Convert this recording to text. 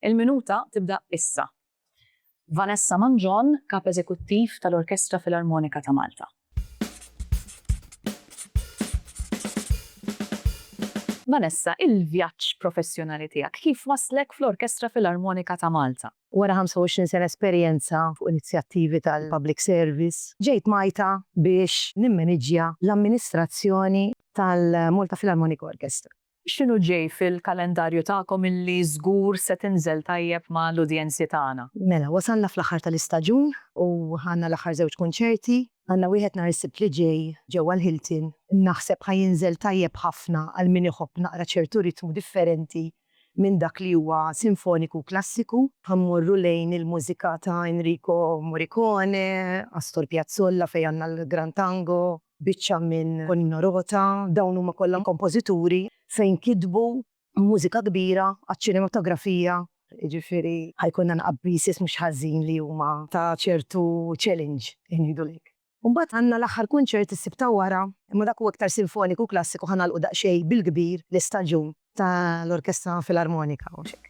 Il-minuta tibda issa. Vanessa Mangion, Kap Eżekuttiv tal-Orkestra Filarmonika ta' Malta. Vanessa, il-vjaġġ professjonali tiegħek kif wasslek fl-Orkestra Filarmonika ta' Malta? Wara 25 sena esperjenza fuq inizjattivi tal-public service, ġejt mgħajta biex nimmaniġġja l-amministrazzjoni tal-Malta Philharmonic Orchestra. X'inhu ġej fil-kalendarju tagħkom illi żgur se tinżel tajjeb ma' l-udjenzi tagħna? Mela, wasalna fl-aħħar tal-istaġun u għandna l-aħħar żewġ kunċerti. Għandna wieħed nhar is-Sibt li ġej ġewwa l-Hilton. Naħseb ħa jinżel tajjeb ħafna għal min iħobb naqra ċertu ritmu differenti minn dak li huwa sinfoniku u klassiku. Ħa mmorru lejn il-mużika ta' Enrico Morricone, Astor Piazzolla fejn għandna l-Gran Tango, biċċa minn Tonino Rota, dawn huma kollha kompożituri fejn kitbu mużika kbira għaċ-ċinematografija, jiġifieri ħa jkollna naqra pieces mhux ħażin li huma ta' ċertu challenge, ngħidulek. U mbagħad għandna l-aħħar kunċert is-Sibt ta' wara, imma dak huwa iktar sinfoniku klassiku ħa nagħlqu daqsxejn bil-kbir l-istaġun ta' l-Orkestra Filarmonika u x'hekk.